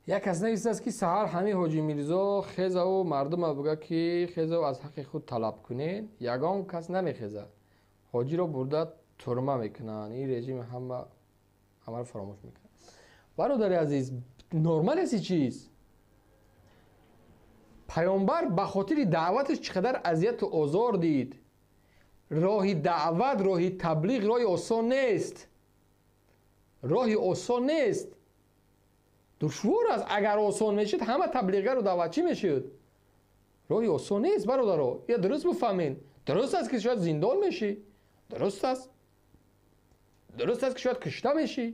Як кас нависааст, ки саҳар ҳамин Ҳоҷи Мирзо хезаву мардума буга, ки хезаву аз ҳаққи худ талаб кунед. Ягон кас намехезад, ҳоҷиро бурда турма мекунанд. Ин режим ҳама ҳамаро фаромӯш мекунад. Бародари азиз, нормал аст чиз. Паёмбар ба хотири даъваташ чӣ қадар азияту озор дид. Роҳи даъват, роҳи таблиғ роҳи осон нест, роҳи осон нест, душвор аст. Агар осон мешуд, ҳама таблиғгару даъватчӣ мешуд. Роҳи осон нест, бародаро, я дуруст бифаҳмед. Дуруст аст, ки шояд зиндон мешӣ, дуруст аст, дуруст аст, ки шояд кушта мешӣ,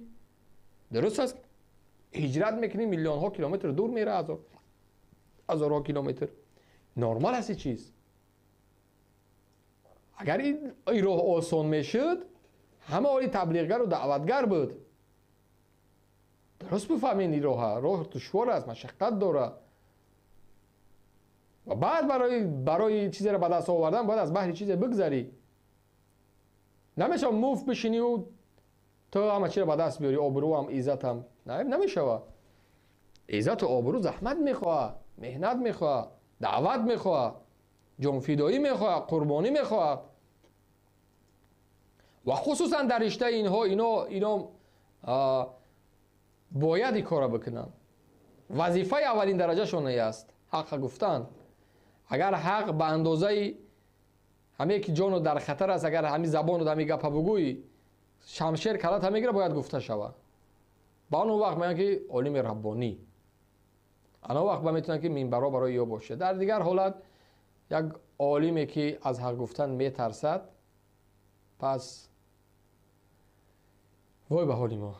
дуруст аст, ҳиҷрат мекунӣ, миллионҳо километр дур мера, ҳазорҳо километр. Нормал аст чиз. Агар ин роҳ осон мешуд, ҳама оли таблиғгару даъватгар буд. Дуруст бифаҳмед, ин роҳа роҳ душвор аст, машаққат дорад. Ва баъд барои чизеро ба даст овардан бояд аз баҳри чизе бигзарӣ. Намешава муфт бишиниву то ҳама чиро ба даст биёрӣ, обрӯам, иззатам намешава. Иззату обрӯ заҳмат мехоҳад, меҳнат мехоҳад, даъват мехоҳад, ҷонфидоӣ мехоҳад, қурбонӣ мехоҳад. Ва хусусан дар риштаи инҳо ино бояд ин корро бикунанд. Вазифаи аввалин дараҷашон аст ҳаққа гуфтан. Агар ҳақ ба андозаи ҳаме ки ҷону дар хатар аст, агар ҳами забону ҳами гапа бугӯӣ, шамшер калата мегира, бояд гуфта шавад. Ба он вақт мегӯянд, ки олими раббонӣ, ана вақт ба метавонанд, ки минбарҳо барои ё бошад. Дар дигар ҳолат як олиме, ки аз ҳақ гуфтан метарсад, пас вой ба ҳоли мо.